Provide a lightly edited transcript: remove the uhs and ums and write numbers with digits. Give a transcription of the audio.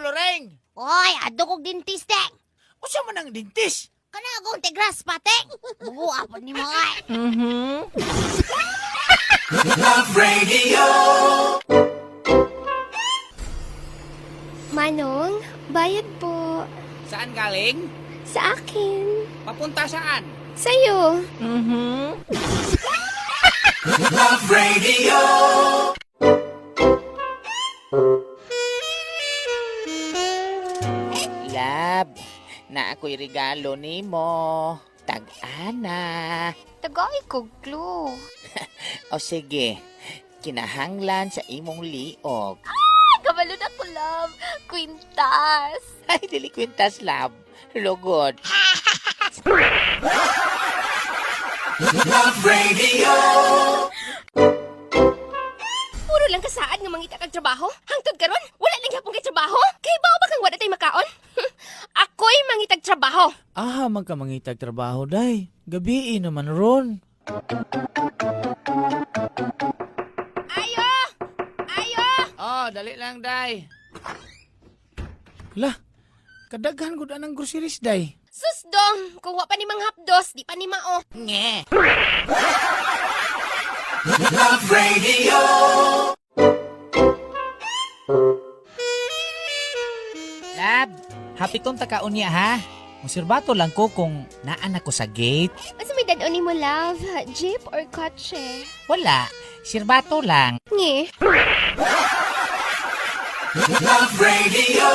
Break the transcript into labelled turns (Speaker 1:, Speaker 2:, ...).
Speaker 1: Loreng?
Speaker 2: Oy, adto kog dentist, te.
Speaker 1: Usa man ang dentist?
Speaker 2: Kana akong tigras pa, te. Bugo pa ni mga.
Speaker 3: Love Radio.
Speaker 4: Manong, bayad po.
Speaker 1: Saan galing?
Speaker 4: Sa akin.
Speaker 1: Papunta saan?
Speaker 4: Sa'yo.
Speaker 3: Love Radio.
Speaker 1: Love, na ako'y regalo nimo. Tag-ana.
Speaker 4: Tagay ko, clue.
Speaker 1: O sige, kinahanglan sa imong liog.
Speaker 4: Kabalo na ko, love. Quintas.
Speaker 1: Ay, dili kwintas, love. Lugod.
Speaker 3: Love Radio.
Speaker 4: Puro lang kasaad nga mangita kag trabaho. Hangtod karon, wala lang gyapon kay trabaho. Kay bao ba kang wala tay makaon? Ako'y mangitag trabaho.
Speaker 5: Aha man ka mangitag trabaho, day. Gabii naman ron.
Speaker 4: Ayo! Ayo!
Speaker 1: Oh, dali lang, day.
Speaker 5: Lah, kadaghan gud anang groceries, day.
Speaker 4: Sus dong, kung wa pa ni manghapdos, di pa ni mao.
Speaker 1: Nge.
Speaker 3: Love Radio.
Speaker 1: Love, happy tong takaon niya, ha? Muserbato lang ko kung naan ako sa gate.
Speaker 4: Asa may dad mo, love? Jeep or kotse?
Speaker 1: Wala, sirbato lang.
Speaker 4: Nge.
Speaker 3: Love Radio.